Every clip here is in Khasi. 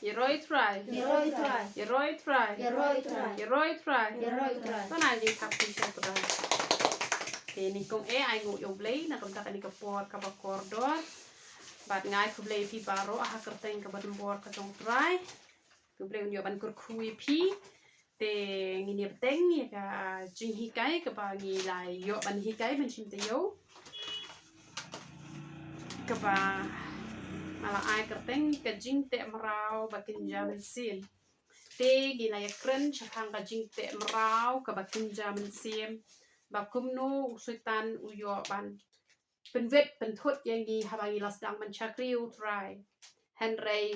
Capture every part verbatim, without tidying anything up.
Ïaroh ïa u Trai. Ïaroh ïa u Trai. Ïaroh ïa u Trai. Ïaroh ïa u Trai. Ïaroh ïa u Trai. Ïaroh ïa u Trai. To ngin ïa thap kti sha u Trai. Te nyngkong eh, ai nguh ïa u Blei na ka bynta kane ka por kaba kordor. Bad nga ai khublei ïa phi baroh ha ka kyrteng kaba donbor ka jong u Trai. Khublei, un ïoh ban kyrkhu ïa phi. Te ngin ïa bteng ïa ka jinghikai kaba ngi la ïoh ban hikai ban shim taïew. Kaba nga la ai kyrteng ka jingteh mraw ba kynja mynsiem. Te ngi la ïa kren shaphang ka jingteh mraw kaba kynja mynsiem, ba kumno u Soitan u ïoh ban pynwit pynthut ïa ngi haba ngi la sdang ban shakri u Trai. Hynrei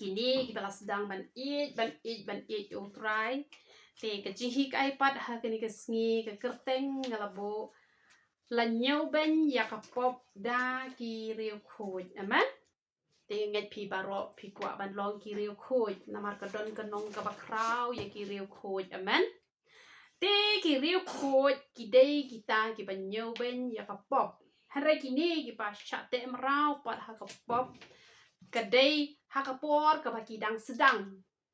kine kiba la sdang ban ïeit, ban ïeit, ban ïeit ïa u Trai. Te ka jinghikai pat ha kane ka sngi, ka kyrteng nga la buh, la ñiewbeiñ ïa ka pop da ki riewkhuid. Amen. Te ngeit phi baroh phi kwah ban long ki riewkhuid, namar ka don ka nong kaba khraw ïa ki riewkhuid. Amen. Te ki riewkhuid ki dei kita kiba ñiewbeiñ ïa ka pop. Hynrei kine kiba shah teh mraw pat ha ka pop, ka dei ha ka por kaba ki dang sdang.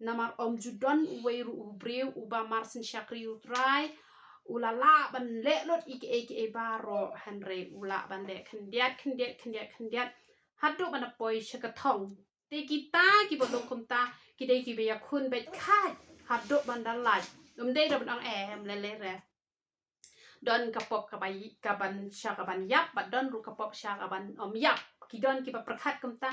Namar ym ju don uwei ruh u briew uba mar syn shakri u Trai u la lah ban leh lut ïa kiei kiei baroh, hynrei u lah ban leh khyndiat, khyndiat, khyndiat, khyndiat haduh ban da poi sha ka thong. Te kita kiba long kumta ki dei kiba ïakhun beit khat haduh ban da lait. Ym dei da ban ong em lei lei re. Don ka pop kaba i-, kaban sha kaban ïap, bad don ruh ka pop sha kaban ym ïap. Ki don kiba pyrkhat kumta.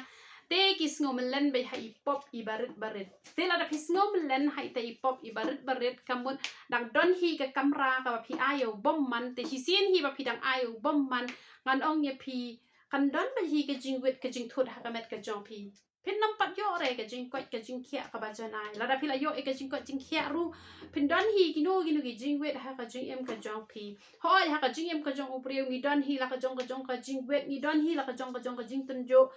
Te ki sngew mlien beit ha i pop iba rit ba rit. Te lada phi sngew mlien ha ita i pop iba rit ba rit, ka mut dang don hi ka kamra kaba phi ai ïa u bymman, te shisien hi ba phi dang ai ïa u bymman, ngan ong ïa phi, kan don beit hi ka jingwit ka jingthut ha ka met ka jong phi. Phin ym pat ïoh re ka jingkoit ka jingkhiah kaba janai. Lada phi la ïoh ïa ka jingkoit jingkhiah ruh, phin don hi kino kino ki jingwit ha ka jingim ka jong phi. Hooid, ha ka jingim ka jong u briew ngi don hi la ka jong ka jong ka jingwit, ngi don hi la ka jong ka jong ka jingtynjuh.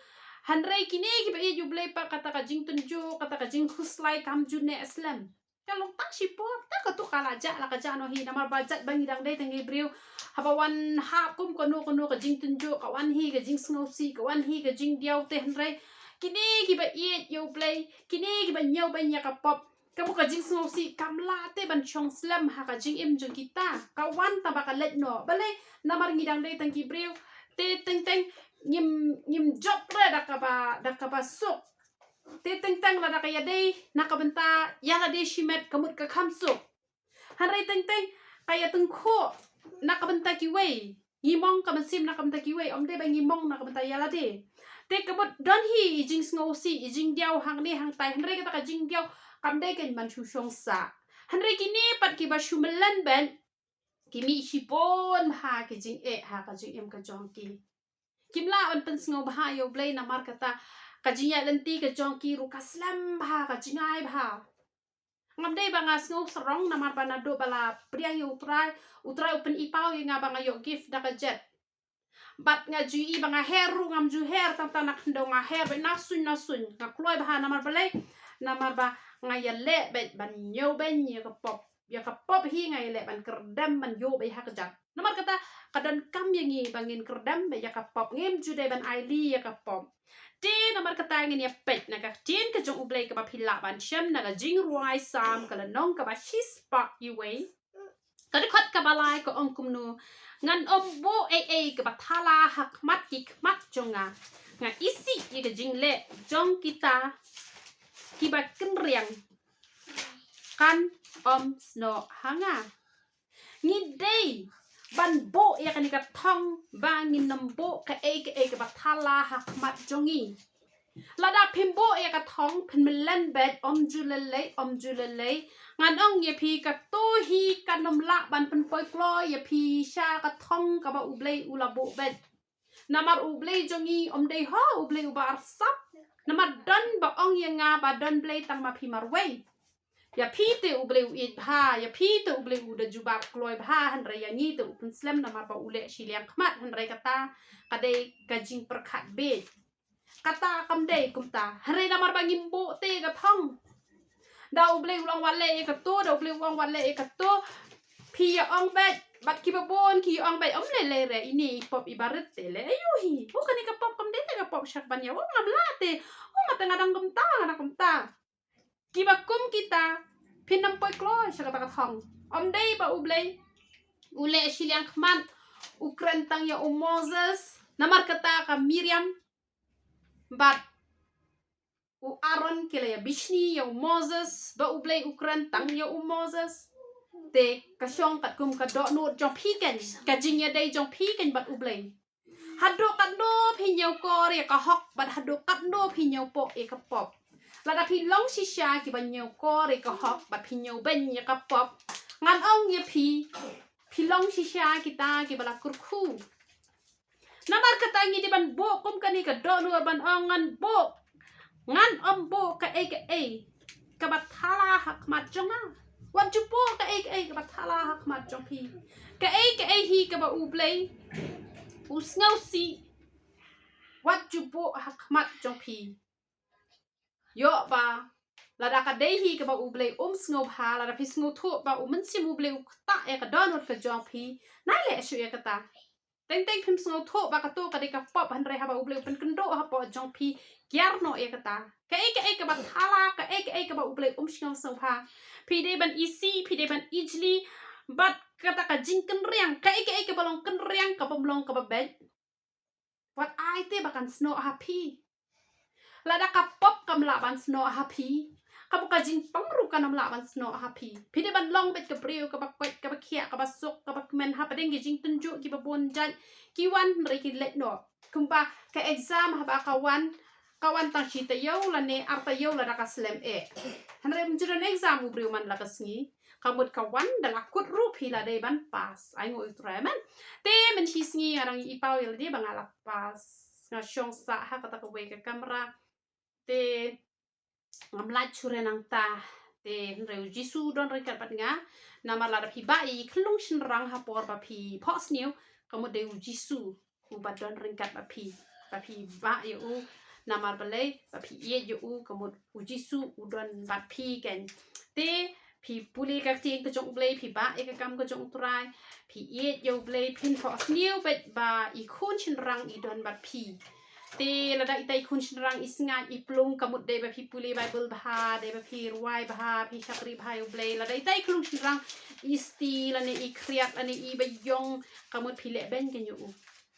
Hynrei kine kiba ïeit ïa u Blei pat, kata ka jingtynjuh, kata ka jingkhuslai kam ju neh slem. Ka long tang shipor, tang katto ka la jah, la ka jah noh hi, namar ba jait ba ngi dang dei tang ki briew. Haba wan hap kum kano kano ka jingtynjuh, ka wan hi ka jingsngewsih, ka wan hi ka jingdiaw, te hynrei kine kiba ïeit ïa u Blei, kine kiba ñiewbeiñ ïa ka pop, ka mut ka jingsngewsih kam lah te ban shong slem ha ka jingim jong kita. Ka wan tang ba ka leit noh. Balei? Namar ngi dang dei tang ki briew. Te teng teng ngim, ngim jop re da kaba, da kaba suk. Te teng teng lada ka ïadei na ka bynta ïa lade shimet, ka mut ka kham suk. Hynrei teng teng ka ïa tyngkhuh na ka bynta kiwei, ngi mong ka mynsiem na ka bynta kiwei, ym dei ba ngi mong na ka bynta ïa lade. Te ka mut don hi i jingsngewsih, i jingdiaw hangne hangtai, hynrei kata ka jingdiaw kam dei kan ban shu shong sah. Hynrei kine pat kiba shu mlien beit, ki mih shibun bha ki jingeh ha ka jingim ka jong ki. Kim lah ban pynsngewbha ïa u Blei namar kata ka jingïaid lynti ka jong ki ruh ka slem bha, ka jingai bha. Ngam dei ba nga sngew sarong namar ba naduh ba la pdiang ïa u Trai, u Trai u pyni paw ïa nga ba nga ïoh gift da ka jet. Bad nga ju i ba nga her ruh ngam ju her, tang tang na khyndew nga her beit na suiñ na suiñ. Nga kloi bha namar balei? Namar ba nga ïaleh beit ban ñiewbeiñ ïa ka pop. Ïa ka pop hi nga ïaleh ban kyrdem ban ïoh beit ha ka jat. Namar kata ka donkam ïa ngi ba ngin kyrdem beit ïa ka pop, ngim ju dei ban ailad ïa ka pop. Te namar kata ngin ïa peit na ka ktien ka jong u Blei kaba phi lah ban shem na ka Jingrwai Salm ka lynnong kaba shispah iwei. Ka dkhot kaba lai ka ong kumno: Ngan ym buh ei ei kaba thala ha khmat ki khmat jong nga. Nga isih ïa ka jingleh jong kita kiba kynriang kan ym snoh ha nga. Ngi dei ban buh ïa kane ka thong ba ngin ym buh kaei kaei kaba thala ha khmat jong ngi. Lada phim buh ïa ka thong, phin mlien beit, ym ju lei lei, ym ju lei lei. Ngan ong ïa phi, kato hi kan ym lah ban pynpoi kloi ïa phi sha ka thong kaba u Blei u la buh beit. Namar u Blei jong ngi ym dei ho u Blei uba arsap. Namar don ba ong ïa nga ba don Blei tang ma phi marwei. Ïa phi te u Blei u ïeit bha, ïa phi te u Blei u da jubab kloi bha, hynrei ïa ngi te u pynslem namar ba u leh shiliang khmat, hynrei kata ka dei ka jingpyrkhat beit. Kata kam dei kumta. Hynrei namar ba ngim buh te ka thong. Da u Blei u ong wat leh ïa kato, da u Blei u ong wat leh ïa kato. Phi ïa ong beit, bad kiba bun ki ïa ong beit, ym lei lei re, ine i pop iba rit te leh aïu hi. Oh, kane ka pop kam dei te ka pop sha kaban ïa, oh, ngam lah te. Oh, kata nga dang kumta, nga dang kumta. Kiba kum kita, phin ym poi kloi sha kata ka thong. Ym dei ba U Blei u leh shiliang khmat, u kren tang ïa u Moses, namar kata ka Miriam bad u Aaron ki la ïa bishni ïa u Moses, ba U Blei u kren tang ïa u Moses. Te ka shong katkum ka dohnud jong phi keiñ, ka jingïadei jong phi keiñ bad U Blei. Haduh katno phi ñiewkor ïa ka hok bad haduh katno phi ñiewpoh ïa ka pop. Lada phi long shisha kiba ñiewkor ïa ka hok bad phi ñiewbeiñ ïa ka pop, ngan ong ïa phi, phi long shisha kita kiba la kyrkhu. Namar kata ngi dei ban buh kum kane ka dohnud ban ong ngan buh, ngan ym buh kaei kaei kaba thala ha khmat jong nga. Wat ju buh kaei kaei kaba thala ha khmat jong phi. Kaei kaei hi kaba U Blei u sngewsih, wat ju buh ha khmat jong phi. Ïoh ba lada ka dei hi kaba U Blei um sngewbha, lada phi sngewthuh ba u Mynsiem U Blei u ktah ïa ka dohnud ka jong phi, nai leh shuh ïa kata. Teng teng phim sngewthuh ba kato ka dei ka pop, hynrei haba U Blei u pynkynduh hapoh jong phi, kiar noh ïa kata. Kaei kaei kaba thala, kaei kaei kaba U Blei um sngewbha, phi dei ban isih, phi dei ban ijli bad kata ka jingkynriang. Kaei kaei kaba long kynriang, kabym long kaba beit, wat ai te ba kan snoh ha phi. Lada ka pop kam lah ban snoh ha phi, ka bok ka jingpang ruh kan ym lah ban snoh ha phi. Phi dei ban long beit ka briew kaba koit, kaba khiah, kaba suk, kaba kmen hapdeng ki jingtynjuh kiba bun jait ki wan, hynrei ki leit noh. Kumba ka exam haba ka wan, ka wan tang shi taïew lane ar taïew lada ka slem eh. Hynrei ym ju don exam u briew man la ka sngi. Ka mut ka wan da la kut ruh phi la dei ban pass. Ai nguh ïa U Trai, amen. Te mynshisngi nga dang ïohi paw ïa lade ba nga la pass. Nga shong sah ha kata kawei ka kamra. Te ngam lait shuh re nangta. Te hynrei U Jisu u don ryngkat bad nga. Namar lada phi bah ïa i khyllung shynrang ha por ba phi phohsniew, ka mut dei U Jisu uba don ryngkat bad phi, ba phi bah ïa u. Namar balei? Ba phi ïeit ïa u, ka mut U Jisu u don bad phi keiñ. Te phi pule ka ktien ka jong U Blei, phi bah ïa ka kam ka jong U Trai, phi ïeit ïa U Blei, phin phohsniew beit ba i khun shynrang i don bad phi. Te lada ita i khun shynrang i sngaid i plung, ka mut dei ba phi pule Baibl bha, dei ba phi rwai bha, phi shakri bha ïa U Blei. Lada ita i khun shynrang i sti lane i khriat lane i ba ïong, ka mut phi leh beiñ keiñ ïa u.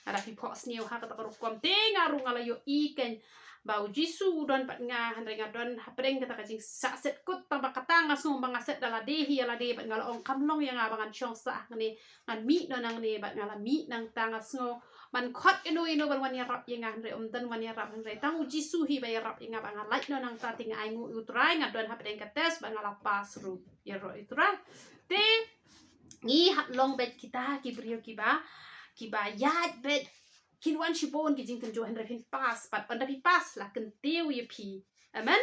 Lada phi phohsniew ha kata ka rukom, te nga ruh nga la ïohi keiñ ba U Jisu u don bad nga, hynrei nga don hapdeng kata ka jingshah set kut, tang ba kata nga sngew ba nga set da lade hi ïa lade, bad nga la ong kam long ïa nga ba ngan shong sah hangne, ngan mih noh nangne, bad nga la mih nangta. Nga sngew ban khot ïano ïano ban wan ïarap ïa nga, hynrei ym don wan ïarap, hynrei tang U Jisu hi ba ïarap ïa nga, ba nga lait noh nangta. Te nga ai nguh ïa U Trai, nga don hapdeng ka test bad nga la pass ruh, ïaroh ïa U Trai. Te ngi hap long beit kita ki briew kiba, kiba ïaid beit. Kin wan shibun ki jingtynjuh, hynrei phin pass, bad ynda phi pass la kyntiew ïa phi. Amen.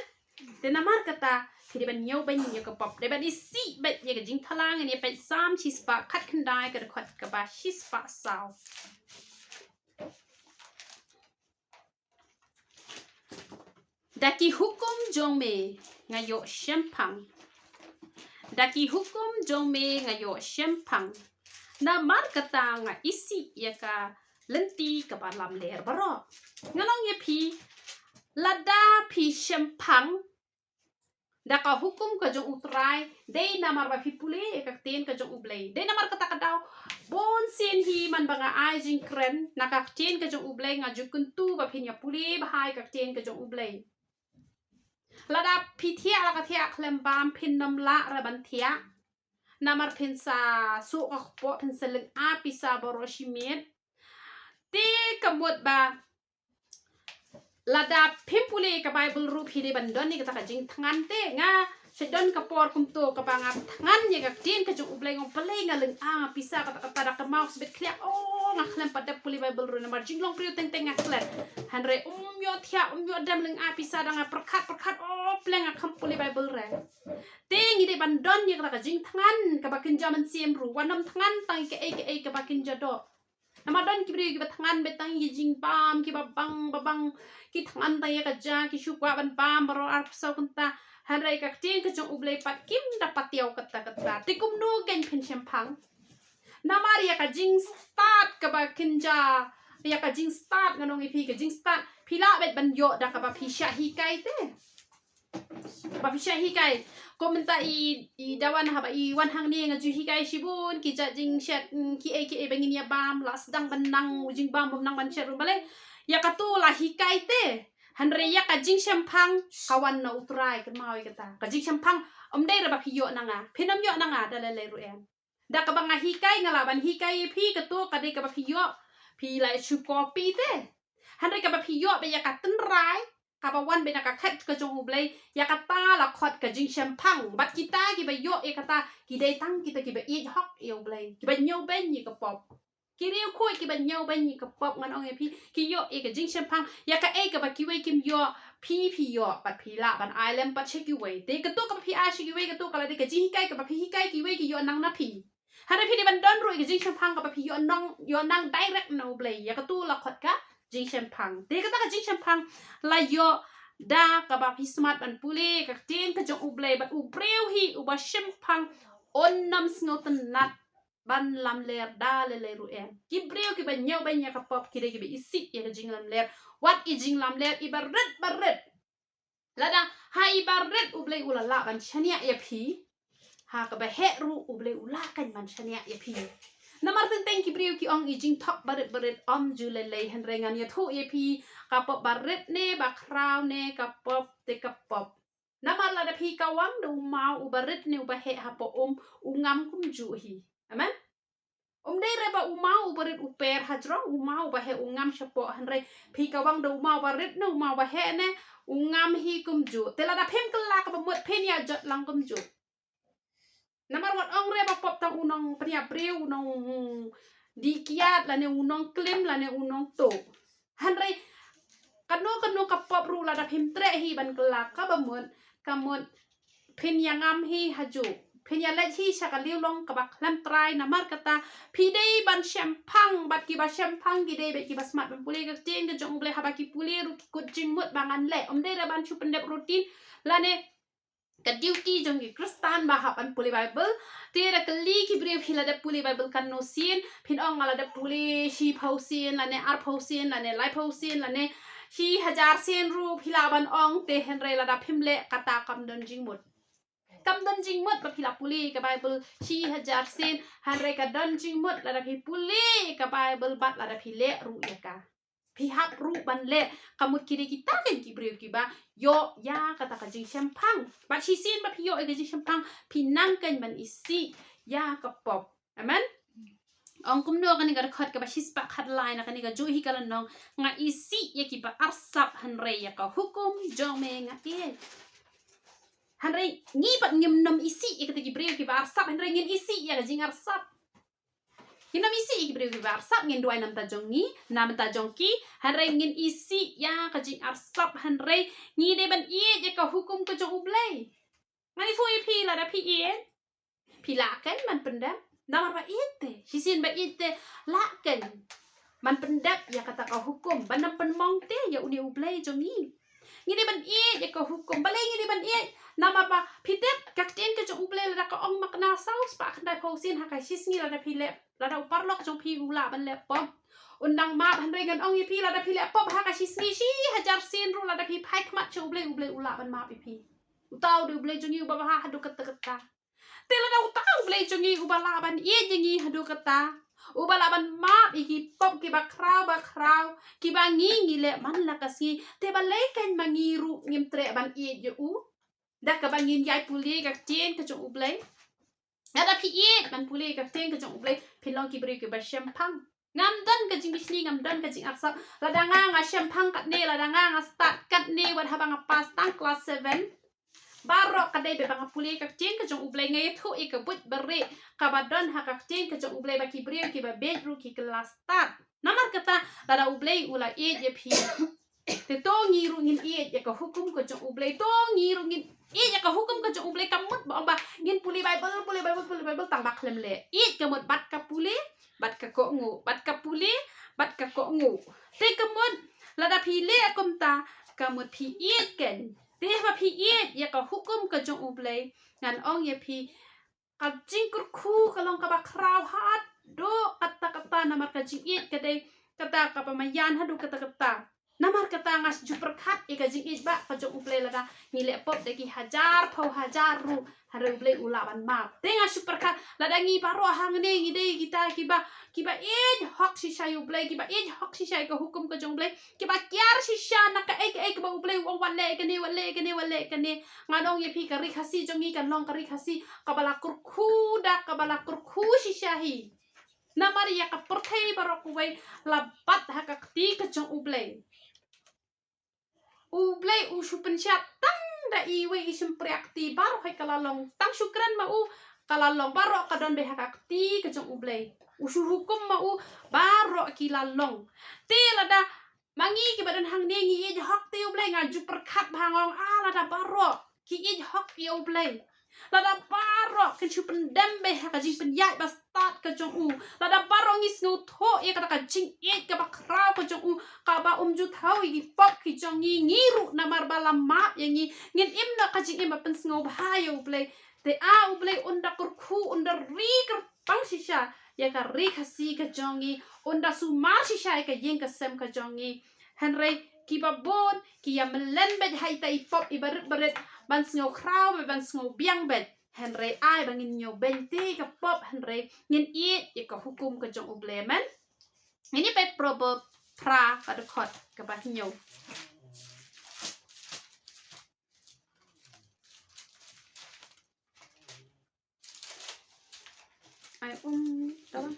Te namar kata phi dei ban ñiewbeiñ ïa ka pop, dei ban isih beit ïa ka jingthala. Ngin ïa peit Salm shispah khatkhyndai, ka dkhot kaba shispah saw. Da ki hukum jong me nga ïoh shemphang. Da ki hukum jong me nga ïoh shemphang. Namar kata nga isih ïa ka lynti kaba lamler baroh. Ngan ong ïa phi, lada phi shemphang da ka hukum ka jong U Trai, dei namar ba phi pule ïa ka ktien ka jong U Blei. Dei namar kata ka daw, bun sien hi man ba nga ai jingkren na ka ktien ka jong U Blei, nga ju kyntu ba phin ïa pule bha ïa ka ktien ka jong U Blei. Lada phi thiah la ka thiah khlem bam, phin ym lah re ban thiah. Namar phin sa suh ka kpoh, phin sa lynga pisa baroh shi miet. Te ka mut ba lada phim pule ka Baibl ruh phi dei ban don ïa kata ka jingthngan. Te nga shu don ka por kumto kaba nga thngan ïa ka ktien ka jong U Blei, nga ong balei nga lynga pisa kata kata da ka maw sbit khliak. Oh, nga khlem pat dep pule Baibl ruh, namar jinglong briew teng teng nga klet. Hynrei um ïoh thiah, um ïoh dem lynga pisa da nga pyrkhat pyrkhat, oh, pleng nga kham pule Baibl re. Te ngi dei ban don ïa kata ka jingthngan kaba kynja mynsiem ruh, wat nym thngan tang ïa kaei kaei kaba kynja doh. Namar don ki briew kiba thngan beit tang ïa ki jingbam kiba bang ba bang, ki thngan tang ïa ka ja, ki shu kwah ban bam baroh arphew saw kynta. Hynrei ka ktien ka jong U Blei pat kim da patiaw kata kata. Te kumno keiñ phin shemphang? Namar ïa ka jingstad kaba kynja, ïa ka jingstad, ngan ong ïa phi, ka jingstad phi lah beit ban ïoh da kaba phi shah hikai te. Ba phi shah hikai. Ko mynta i, i dawan haba i wan hangne nga ju hikai shibun ki jait jingshet, mm, ki ei ki ei ba ngin ïa bam, la sdang ban nang u jingbam, bym nang ban shet ruh balei. Ïa katu la hikai te. Hynrei ïa ka jingshemphang ka wan na U Trai, kynmaw ïa kata. Ka jingshemphang ym dei re ba phi ïoh na nga. Phin ym ïoh na nga da lei lei ruh em. Da kaba nga hikai nga lah ban hikai ïa phi, katu ka dei kaba phi ïoh. Phi la shu copy te. Hynrei kaba phi ïoh beit ïa ka tynrai kaba wan beit na ka khet ka jong U Blei, ïa kata la khot ka jingshemphang. Bad kita kiba ïoh ïa kata ki dei tang kita kiba ïeit hok ïa U Blei, kiba ñiewbeiñ ïa ka pop. Ki riewkhuid kiba ñiewbeiñ ïa ka pop, ngan ong ïa phi, ki ïoh ïa ka jingshemphang. Ïa kaei kaba kiwei kim ïoh, phi phi ïoh, bad phi lah ban ai lem pat sha kiwei. Te katu kaba phi ai sha kiwei, katu ka la dei ka jinghikai kaba phi hikai, kiwei ki ïoh nang na phi. Hynrei phi dei ban don ruh ïa ka jingshemphang kaba phi ïoh nang, ïoh nang direct na U Blei. Ïa katu la khot ka jingshemphang. Te kata ka jingshemphang la ïoh da kaba phi smat ban pule ka ktien ka jong U Blei, bad u briew hi uba shemphang un ym sngewtynnat ban lamler da lei lei ruh em. Ki briew kiba ñiewbeiñ ïa ka pop ki dei kiba isih ïa ka jinglamler. Wat i jinglamler iba rit ba rit. Lada ha iba rit U Blei u la lah ban shaniah ïa phi, ha kaba heh ruh U Blei u lah kein ban shaniah ïa phi. Namar teng teng ki briew ki ong i jingthok ba rit ba rit ym ju lei lei, hynrei ngan ïathuh ïa phi, ka pop ba rit ne ba khraw ne, ka pop te ka pop. Namar lada phi kawang da u maw uba rit ne uba heh hapoh um, u ngam kumjuh hi. Amen. Um dei re ba u maw uba rit u per hajrong, u maw uba heh u ngam shapoh, hynrei phi kawang da u maw uba rit ne u maw uba heh ne, u ngam hi kumjuh. Te lada phim kylla kaba mut phin ïa jot lang kumjuh. Namar wat ong re ba pop tang u nongpynïap briew, u nongdih kiad, lane u nongklim, lane u nongtuh. Hynrei kano kano ka pop ruh lada phim treh hi ban kylla kaba mut, ka mut phin ïa ngam hi hajuh. Phin ïa leit hi sha ka liang long kaba khlem trai. Namar kata phi dei ban shemphang, bad kiba shemphang ki dei beit kiba smat ban pule ka ktien ka jong U Blei. Haba ki pule ruh ki kut jingmut ba ngan leh. Ym dei re ban shu pyndep routine lane ka duty jong ki Khristan ba hap ban pule Bible. Te da kylli ki briew, phi la dep pule Bible katno sien? Phin ong nga la dep pule shiphew sien, lane arphew sien, lane laiphew sien, lane shi hajar sien ruh phi lah ban ong. Te hynrei lada phim leh, kata kam don jingmut. Kam don jingmut ba phi la pule ka Bible shi hajar sien, hynrei ka don jingmut lada phi pule ka Bible bad lada phi leh ruh ïa ka. Phi hap ruh ban leh. Ka mut ki dei kita kein ki briew kiba ïoh ïa kata ka jingshemphang. Bad shisien ba phi ïoh ïa ka jingshemphang, phi nang kein ban isih ïa ka pop. Amen. Ong kumno kane ka dkhot kaba shispah khatlai na kane kajuh hi ka lynnong: Nga isih ïa kiba arsap, hynrei ïa ka hukum jong me nga ïeit. Hynrei ngi pat ngim nym isih ïa kita ki briew kiba arsap, hynrei ngin isih ïa ka jingarsap. Ngin nym isih ïa ki briew kiba arsap, ngin duwai na bynta jong ngi, na bynta jong ki, hynrei ngin isih ïa ka jingarsap, hynrei ngi dei ban ïeit ïa ka hukum ka jong U Blei. Ngan ïathuh ïa phi, lada phi ïeit, phi lah kein ban pyndep. Namar ba ïeit te, shisien ba ïeit te, lah kein ban pyndep ïa kata ka hukum, ban nym pynmong te ïa une U Blei jong ngi. Ngi dei ban ïeit ïa ka hukum. Balei ngi dei ban ïeit? Namar ba phi tip ka ktien ka jong U Blei lada ka ong, ma kane saw spah khyndaiphew sien ha ka shisngi lada phi leh, lada u paralok jong phi u lah ban leh pop, un dang map. Hynrei ngan ong ïa phi, lada phi leh pop ha ka shisngi shi hajar sien ruh, lada phi phai khmat sha U Blei, U Blei u lah ban map ïa phi. Uta u dei U Blei jong ngi uba bha haduh katta katta. Te lada uta U Blei jong ngi uba lah ban ïeit ïa ngi haduh katta, uba lah ban map ïa ki pop kiba khraw ba khraw kiba ngi ngi leh man la ka sngi, te balei kein ma ngi ruh ngim treh ban ïeit ïa u da kaba ngin ïai pule ka ktien ka jong U Blei? Lada phi ïeit ban pule ka ktien ka jong U Blei, phin long ki briew kiba shemphang. Ngam don ka jingbishni, ngam don ka jingarsap. Lada nga nga shemphang katne, lada nga nga stad katne wat haba nga pass tang klas seven, baroh ka dei ba nga pule ka ktien ka jong U Blei, nga ïathuh ïa ka buit barieh kaba don ha ka ktien ka jong U Blei, ba ki briew kiba bieit ruh ki kylla stad. Namar kata, lada U Blei u la ïeit ïa phi, te to ngi ruh ngin ïeit ïa ka hukum ka jong U Blei. To ngi ruh ngin ïeit ïa ka hukum ka jong U Blei. Ka mut ba ong ba ngin pule Bible, pule Bible, pule Bible tang ba khlem leh. Ïeit ka mut bad ka pule, bad ka kohnguh, bad ka pule, bad ka kohnguh. Te ka mut lada phi leh kumta, ka mut phi ïeit kein. Te ba phi ïeit ïa ka hukum ka jong U Blei, ngan ong ïa phi, ka jingkyrkhu ka long kaba khraw haduh katta katta, namar ka jingïeit ka dei kata kaba maïan haduh katta katta. Namar kata nga shu pyrkhat ïa ka jingïeit ba ka jong U Blei lada ngi leh pop da ki hajar phew hajar ruh, hynrei U Blei u lah ban map. Te nga shu pyrkhat lada ngi baroh hangne ngi dei kita kiba, kiba ïeit hok shisha ïa U Blei, kiba ïeit hok shisha ïa ka hukum ka jong U Blei, kiba kiar shisha na kaei kaei kaba U Blei u ong wat leh kane, wat leh kane, wat leh kane. Ngan ong ïa phi ka ri Khasi jong ngi kan long ka ri Khasi kaba la kyrkhu da, kaba la kyrkhu shisha hi. Namar ïa ka pyrthei baroh kawei la bat ha ka kti ka jong U Blei. U Blei u shu pynshad tang da iwei i shympriahkti baroh hi ka la long. Tang shu kren ma u ka la long, baroh ka don beit ha ka kti ka jong U Blei. U shu hukum ma u baroh ki la long. Te lada ma ngi kiba don hangne ngi ïeit hok te U Blei, nga ju pyrkhat bha nga ong, ah, lada baroh ki ïeit hok ïa U Blei, lada baroh kin shu pyndem beit ha ka jingpynïaid ba stad ka jong u, lada baroh ngi sngewthuh ïa kata ka jingïeit kaba khraw ka jong u, kaba um ju thaw ïa ki pop ki jong ngi, ngi ruh namar ba la map ïa ngi ngin im noh ka jingim ba pynsngewbha ïa U Blei. Te a U Blei un da kyrkhu, un da ri kyrpang shisha ïa ka ri Khasi ka jong ngi, un da sumar shisha ïa ka ïing ka sem ka jong ngi. Hynrei kiba bun ki ïa mlien beit ha ita i pop iba rit ba rit ban sngew khraw beit, ban sngew biang beit. Hynrei ai ba ngin ñiewbeiñ te ka pop, hynrei ngin ïeit ïa ka hukum ka jong U Blei, amen. Ngin ïa peit Proverb phra ka dkhot kaba hynñiew. Ai um tawang.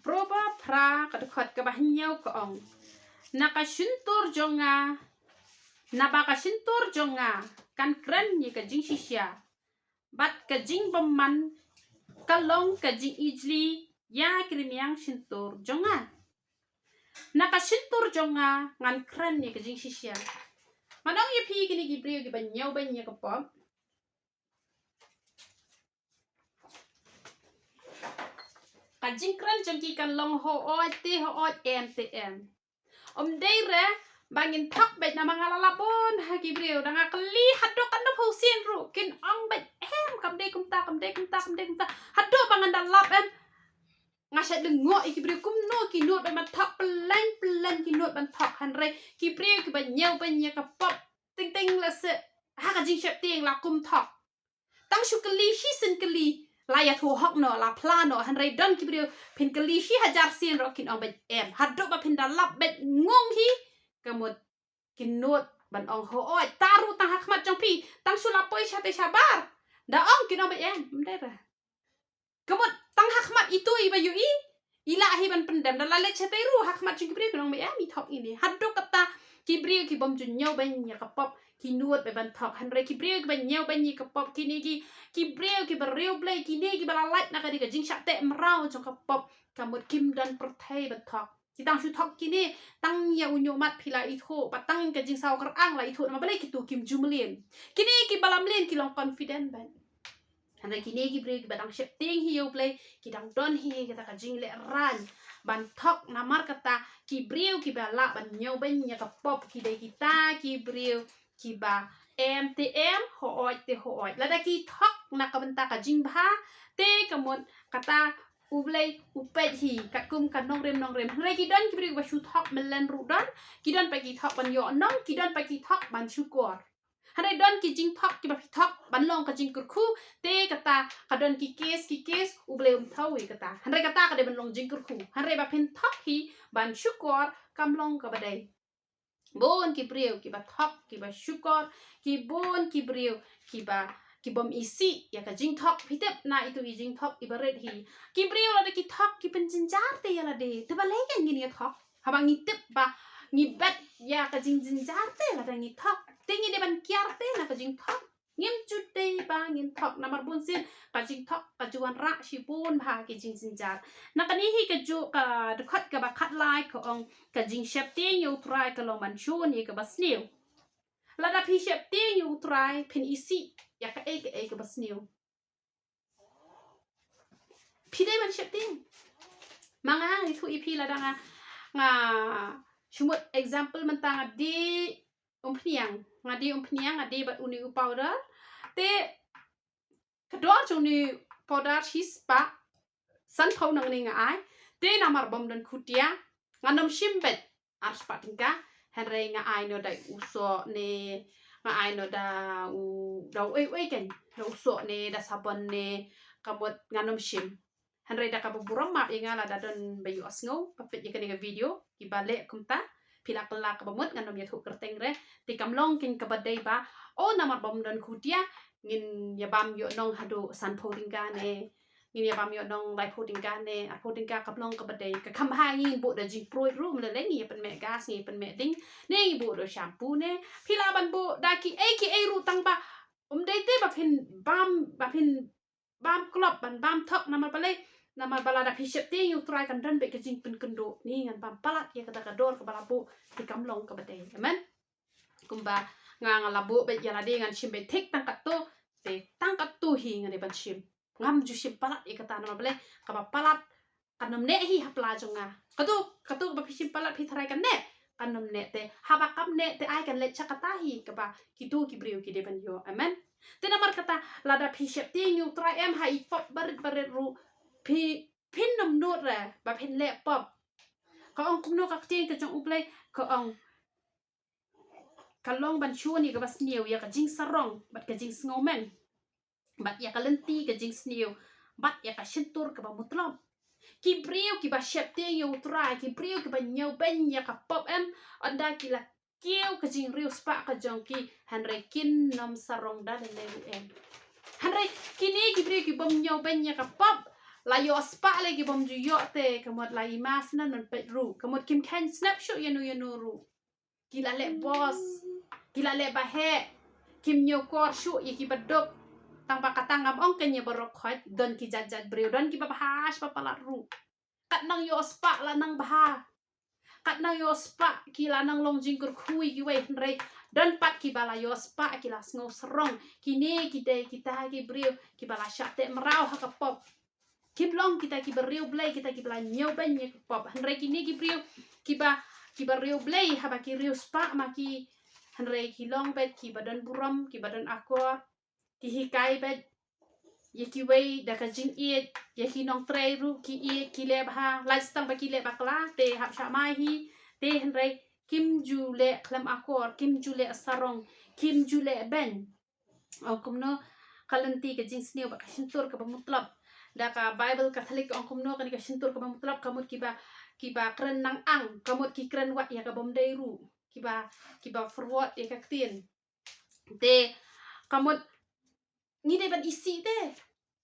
Proverb phra ka dkhot kaba hynñiew ka ong, na ka shyntur jong nga, naba ka shyntur jong nga kan kren ïa ka jingshisha, bad ka jingbymman ka long ka jingijli ïa ki rmiang shyntur jong nga. Na ka shyntur jong nga ngan kren ïa ka jingshisha. Ngan ong ïa phi kine ki briew kiba ñiewbeiñ ïa ka pop, ka jingkren jong ki kan long hooid te hooid, em te em. Ym dei re ba ngin thok beit, namar nga la lap bun ha ki briew, da nga kylli haduh katno phew sien ruh kin ong beit em, kam dei kumta, kam dei kumta, kam dei kumta. Haduh ba ngan da lap em, nga shait lyngngoh ïa ki briew kumno ki nud ban thok, pyllein pyllein ki nud ban thok. Hynrei ki briew kiba ñiewbeiñ ïa ka pop, teng teng lehse ha ka jingsheptieng la kum thok. Tang shu kylli shisien kylli la ïathuh hok noh, la phla noh. Hynrei don ki briew phin kylli shi hajar sien ruh kin ong beit em. Haduh ba phin da lap beit ngung hi, ka mut kin nud ban ong hooid. Ta ruh tang ha khmat jong phi, tang shu la poi shatei shabar, da ong kin ong beit em, ym dei re. Ka mut tang ha khmat itu iba ïohi i lah hi ban pyndem, da la leit shatei ruh ha khmat jong ki briew kin ong beit em, i thok ine. Haduh katta ki briew ki bym ju ñiewbeiñ ïa ka pop ki nud beit ban thok. Hynrei ki briew kiba ñiewbeiñ ïa ka pop, kine ki, ki briew kiba riewblei, kine kiba la lait na kane ka jingshah teh mraw jong ka pop, ka mut kim don pyrthei ban thok. Ki tang shu thok kine tang ïa u ñiuhmat phi la ithuh, bad tang ka jingsaw kyrang la ithuh, namar balei? Kitu kim ju mlien. Kine kiba la mlien ki long confident beit. Hynrei kine ki briew kiba dang sheptieng hi ïa U Blei, ki dang don hi kata ka jinglehrain ban thok. Namar kata ki briew kiba lah ban ñiewbeiñ ïa ka pop ki dei kita ki briew kiba em te em, hooid te hooid. Lada ki thok na ka bynta ka jingbha, te ka mut kata U Blei u peit hi katkum ka nongrim nongrim. Hynrei ki don ki briew kiba shu thok mlien ruh don, ki don pat ki thok ban ïoh nong, ki don pat ki thok ban shukor. Hynrei don ki jingthok kiba phi thok ban long ka jingkyrkhu, te kata ka don ki kes ki kes, U Blei um thaw ïa kata. Hynrei kata ka dei ban long jingkyrkhu. Hynrei ba phin thok hi ban shukor, kam long kaba dei. Bun ki briew kiba thok, kiba shukor, ki bun ki briew kiba, ki bym isih ïa ka jingthok. Phi tip na itu i jingthok iba rit hi, ki briew lada ki thok ki pynjynjar te ïa lade. Te balei ngin ïa thok? Haba ngi tip ba ngi bet ïa ka jingjynjar te lada ngi thok, te ngi dei ban kiar te na ka jingthok. Ngim ju dei ba ngin thok, namar bunsien ka jingthok ka ju wanrah shibun bha ki jingjynjar. Na kane hi ka ju, ka dkhot kaba khatlai ka ong, ka jingsheptieng ïa U Trai ka long ban shun ïa kaba sniew. Lada phi sheptieng ïa U Trai phin isih ïa kaei kaei kaba sniew. Phi dei ban sheptieng. Ma nga ngi thuh ïa phi lada nga, nga shu mut example mynta nga die umphniang, nga die umphniang, nga die bad une u powder. Te ka dor jong une u powder shispah sanphew nangne nga ai. Te namar bym don khutia, ngan ym shim beit ar spah tyngka. Hynrei nga ai noh da u soh ne, nga ai noh da u, da u ei ei kan, da u soh ne, da sabon ne, ka mut ngan ym shim. Hynrei da kaba burom map ïa nga lada don ba ïohsngew ba peit ïa kane ka video, kiba leh kumta, phi lah kylla kaba mut, ngan ym ïathuh kyrteng re. Te kam long kein kaba dei ba, oh, namar bym don khutia ngin ïa bam ïoh nong haduh sanphew tyngka ne, ngin ïa bam ïoh nong laiphew tyngka ne, arphew tyngka, kam long kaba dei. Ka kham bha ngin buh da jingpruid ruh, mleleng ngin ïa pynmeh gas, ngin ïa pynmeh ding, ne ngin buh da shampoo ne. Phi lah ban buh da kiei kiei ruh, tang ba um dei te ba phin bam, ba phin bam klop, ban bam thok. Namar balei? Namar ba lada phi sheptieng ïa u Trai kan don beit ka jingpynkynduh. Ni ngan bam palat ïa kata ka dor kaba la buh, te kam long kaba dei. Amen. Kumba nga, nga la buh beit ïa lade, ngan shim beit thik tang katto, te tang katto hi ngan dei ban shim. Ngam ju shim palat ïa kata, namar balei? Kaba palat kan ym neh hi ha pla jong nga. Katu, katu kaba phi shim palat phi tharai kan neh, kan ym neh te. Haba kam neh te ai kan leit sha kata hi kaba kitu ki briew ki dei ban ïoh. Amen. Te namar kata lada phi sheptieng ïa u Trai em ha i pop barit barit ruh, phi, phin ym nud re ba phin leh pop. Ka ong kumno ka ktien ka jong U Blei? Ka ong ka long ban shun ïa kaba sniew ïa ka jingsarong bad ka jingsngewmen, bad ïa ka lynti ka jingsniew, bad ïa ka shyntur kaba mutlop. Ki briew kiba sheptieng ïa u Trai, ki briew kiba ñiewbeiñ ïa ka pop em, ynda ki la kiew ka jingriewspah ka jong ki, hynrei kin ym sarong da lei lei ruh em. Hynrei kine ki briew ki bym ñiewbeiñ ïa ka pop, la ïoh spah lei ki bym ju ïoh te, ka mut la i mas na nan peit ruh, ka mut kim kheiñ snap shuh ïa no ïa no ruh. Ki la leh bos, ki la leh ba heh, kim ñiew kor shuh ïa ki ba duk. Tang ba kata ngam ong kein ïa baroh khoit, don ki jait jait briew, don kiba bha shi ba palat ruh. Kat nang ïoh spah la nang bha. Kat nang ïoh spah ki la nang long jingkyrkhu ïa kiwei, hynrei don pat kiba la ïoh spah ki la sngew sarong. Kine ki dei kita ki briew kiba la shah teh mraw ha ka pop. Kim long kita kiba riewblei, kita kiba la ñiewbeiñ ïa ka pop. Hynrei kine ki briew kiba, kiba riewblei haba ki riewspah ma ki, hynrei ki long beit kiba don burom, kiba don akor. Ki hikai beit ïa kiwei da ka jingïeit, ïa ki nongtrei ruh ki ïeit, ki leh bha, lait tang ba ki leh bakla te hap shah mai hi. Te hynrei kim ju leh khlem akor, kim ju leh sarong, kim ju leh beiñ. Ong kumno ka lynti ka jingsniew bad ka shyntur kaba mutlop? Da ka Bible Catholic ong kumno kane ka shyntur kaba mutlop? Ka mut kiba, kiba kren nang ang, ka mut ki kren wat ïa ka bym dei ruh, kiba, kiba forward ïa ka ktien. Te ka mut ngi dei ban isih te.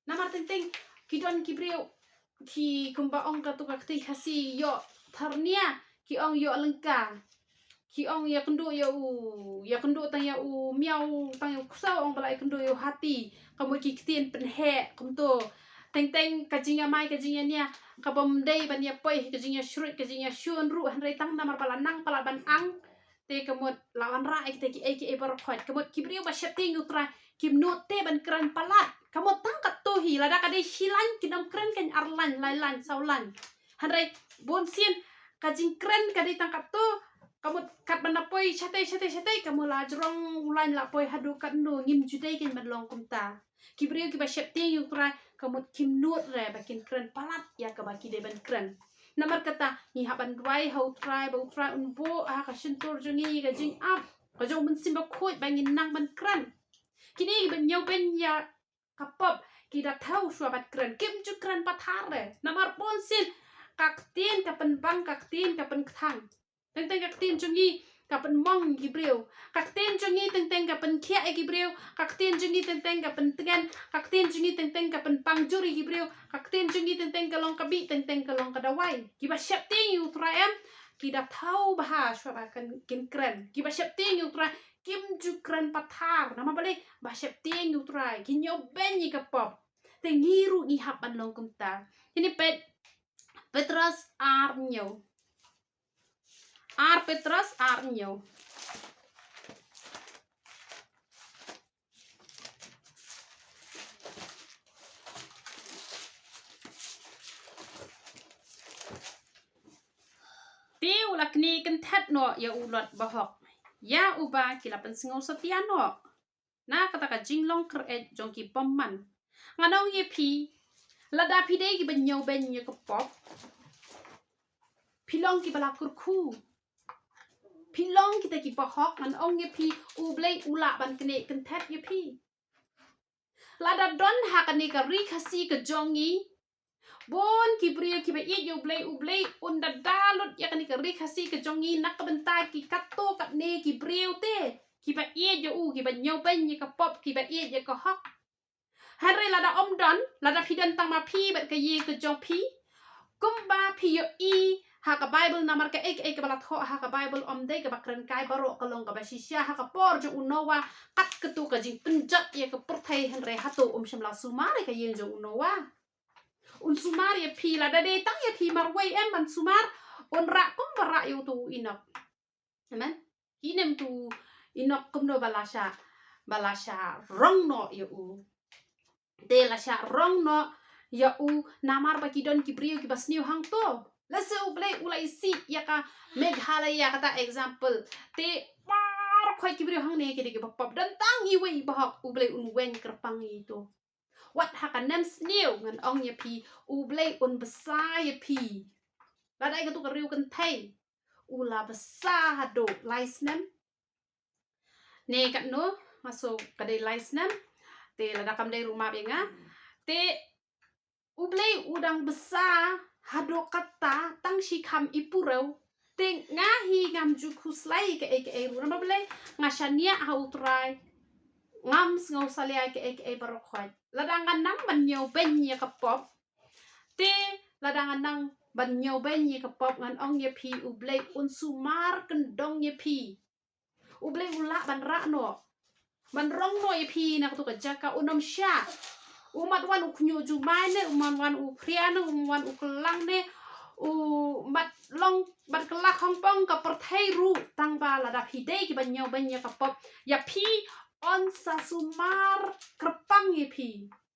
Namar teng teng ki don ki briew ki, kumba ong katu ka kti Khasi, ïoh thar nia, ki ong ïoh lyngka. Ki ong ïa kynduh ïa u, ïa kynduh tang ïa u miaw, tang ïa u ksew, ong ba la ïa kynduh ïa u hati. Ka mut ki ktien pynheh kumto. Teng teng ka jingïamai ka jingïania ka bym dei ban ïa poi, ka jingïashruit, ka jingïashun ruh, hynrei tang namar ba la nang palat ban ang. Te ka mut la wanrah ïa kita kiei kiei baroh khoit. Ka mut ki briew ba sheptieng ïa u Trai kim nud te ban kren palat. Ka mut tang katto hi, lada ka dei shi lain kin ym kren kein ar lain, lai lain, saw lain. Hynrei bunsien ka jingkren ka dei tang katto. Ka mut katba na poi shatei shatei shatei, ka mut la jrong u lain la poi haduh katno, ngim ju dei kein ban long kumta. Ki briew kiba sheptieng ïa u Trai ka mut kim nud re ba kin kren palat ïa kaba ki dei ban kren. Namar kata ngi hap ban duwai ha u Trai ba u Trai un buh ha ka shyntur jong ngi ka jingap ka jong u Mynsiem Bakhuid ba ngin nang ban kren. Kine kiba ñiewbeiñ ïa ka pop ki da thaw shuwa ban kren, kim ju kren pathar re. Namar bunsien ka ktien ka pynbang, ka ktien ka pynkthang. Teng teng ka ktien jong ngi ka pynmong ïa ki briew. Ka ktien jong ngi teng teng ka pynkhiah ïa ki briew. Ka ktien jong ngi teng teng ka pyntngen. Ka ktien jong ngi teng teng ka pynpang jur ïa ki briew. Ka ktien jong ngi teng teng ka long ka bih, teng teng ka long ka dawai. Kiba sheptieng ïa u Trai em, ki da thaw bha shuwa ba kan, kin kren. Kiba sheptieng ïa u Trai kim ju kren pathar. Namar balei? Ba sheptieng ïa u Trai, ki ñiewbeiñ ïa ka pop. Te ngi ruh ngi hap ban long kumta. Kine peit Petros ar hynñiew. Ar Petros ar hynñiew. Te u la knieh kynthet noh ïa u Lot bahok, ïa uba ki la pynsngew satia noh na kata ka jinglong kyr-eit jong ki bymman, Ngan ong ïa phi, lada phi dei kiba ñiewbeiñ ïa ka pop, phi long kiba la kyrkhu, phi long kita kiba hok, ngan ong ïa phi, U Blei u lah ban knieh kynthep ïa phi. Lada don ha kane ka ri Khasi ka jong ngi bun ki briew kiba ïeit ïa U Blei, U Blei un da da lut ïa kane ka ri Khasi ka jong ngi na ka bynta ki katto katne ki briew te kiba ïeit ïa u, kiba ñiewbeiñ ïa ka pop, kiba ïeit ïa ka hok. Hynrei lada ym don, lada phi don tang ma phi bad ka ïing ka jong phi, kumba phi ïohi ha ka Baibl, namar kaei kaei kaba la thoh ha ka Baibl ym dei kaba kren kai baroh, ka long kaba shisha. Ha ka por jong u Noah, kat katu ka jingpynjot ïa ka pyrthei, hynrei hato um shym la sumar ïa ka ïing jong u Noah? Un sumar ïa phi, lada dei tang ïa phi marwei em ban sumar, un rah kumba rah ïa utu u Enok. Amen. Ki nem tu Enok kumno ba la sha, ba la sha rong noh ïa u. Te la sha rong noh ïa u namar ba ki don ki briew kiba sniew hangto. Lehse U Blei u la isih ïa ka Meghalaya, kata example. Te baroh khoit ki briew hangne ki dei kiba pop, don tang iwei iba hok, U Blei un weng kyrpang ïa ito. Wat ha ka nem sniew, ngan ong ïa phi, U Blei un bsa ïa phi. Lada ïa katu ka riew kynthei u la bsa haduh lai snem ne katno, nga sngew ka dei lai snem. Te lada kam dei ruh map ïa nga. Te U Blei u dang bsa haduh katta tang shi kham i purew. Te nga hi ngam ju khuslai kaei kaei ruh, namar balei? Nga shaniah ha U Trai. Ngam sngew salia kaei kaei baroh khoit. Lada nga nang ban ñiewbeiñ ïa ka pop, te lada nga nang ban ñiewbeiñ ïa ka pop, ngan ong ïa phi, U Blei un sumar kyndong ïa phi. U Blei u lah ban rah noh, ban rong noh ïa phi na katu ka jaka, un ym shah. U mat wan u khñiuh jumai ne, u mat wan u khria ne, u mat wan u klang ne, u mat long ban kylla khongpong ka pyrthei ruh, tang ba lada phi dei kiba ñiewbeiñ ïa ka pop, ïa phi un sa sumar kyrpang ïa phi.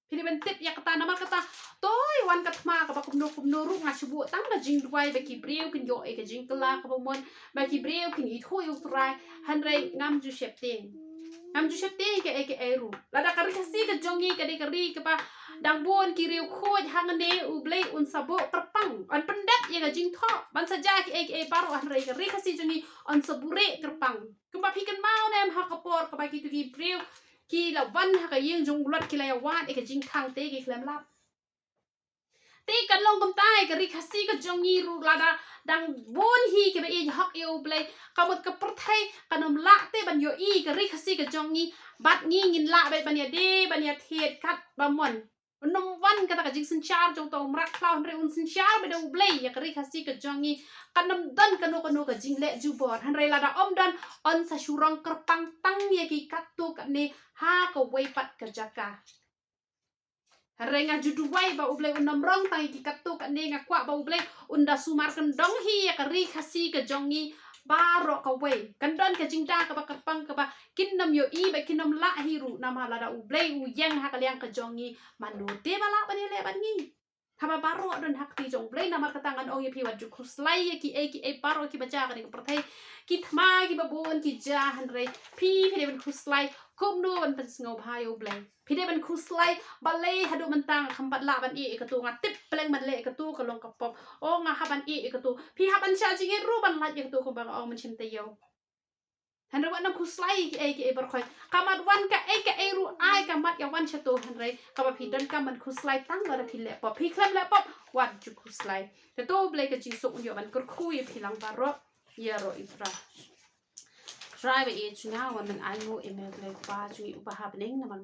Phi dei ban tip ïa kata, namar kata, to wan ka thma kaba kumno kumno ruh, nga shu buh tang ka jingduwai ba ki briew kin ïoh ïa ka jingkylla kaba mon, ba ki briew kin ithuh ïa U Trai, hynrei ngam ju sheptieng. Ngam ju sheptieng kaei kaei ruh. Lada ka ri Khasi ka jong ngi ka dei ka ri kaba dang bun ki riewkhuid hangne, U Blei un sa buh kyrpang, un pyndep ïa ka jingthoh ban sa jia kaei kaei baroh, hynrei ka ri Khasi jong ngi un sa buhrieh kyrpang. Kumba phi kynmaw ne em, ha ka por kaba kitu ki briew ki la wan ha ka ïing jong u Lot, ki la ïa wad ïa ka jingkhang te ki khlem lap. Te kan long kumta ïa ka ri Khasi ka jong ngi ruh, lada dang bun hi kiba ïeit hok ïa U Blei, ka mut ka pyrthei kan ym lah te ban ïohi ka ri Khasi ka jong ngi, bad ngi ngin lah beit ban ïadei ban ïathied kat ba mon. Un ym wan kata ka jingsynshar jong uta u mrad khlaw, hynrei un synshar beit da U Blei ïa ka ri Khasi ka jong ngi. Kan ym don kano kano ka jingleh jubor, hynrei lada ym don, un sa shu rong kyrpang tang ïa ki katto katne ha kawei pat ka jaka. Hynrei nga ju duwai ba U Blei un ym rong tang ïa ki katto katne, nga kwah ba U Blei un da sumar kyndong hi ïa ka ri Khasi ka jong ngi baroh kawei. Kan don ka jingda kaba kyrpang kaba kin ym ïohi bad kin ym lah hi ruh, namar lada U Blei u ïeng ha ka liang ka jong ngi, mano te ba lah ban ïaleh bad ngi? Haba baroh don ha kti jong U Blei. Namar kata ngan ong ïa phi, wat ju khuslai ïa kiei kiei baroh kiba jia ha kane ka pyrthei. Ki thma kiba bun ki jia, hynrei phi, phi dei ban khuslai kumno ban pynsngewbha ïa U Blei. Phi dei ban khuslai, balei haduh mynta nga khlem pat lah ban ïeh ïa katu, nga tip pleng ban leh ïa katu ka long ka pop. O, nga hap ban ïeh ïa katu. Phi hap ban shah jingit ruh ban lait ïa katu, kumba nga ong mynshem taïew. Hynrei wat nang khuslai kiei kiei baroh khoit. Ka mat wan kaei kaei ruh, ai ka mat ïa wan shato, hynrei kaba phi donkam ban khuslai tang lada phi leh pop. Phi khlem leh pop, wat ju khuslai. Te to U Blei ka jingsuk un ïoh ban kyrkhu ïa phi lang baroh. Ïaroh ïa U Trai. Trai ba ïeit jong nga, wan ban ainguh ïa me U Blei Kpa jong ngi uba ha bneng, namar me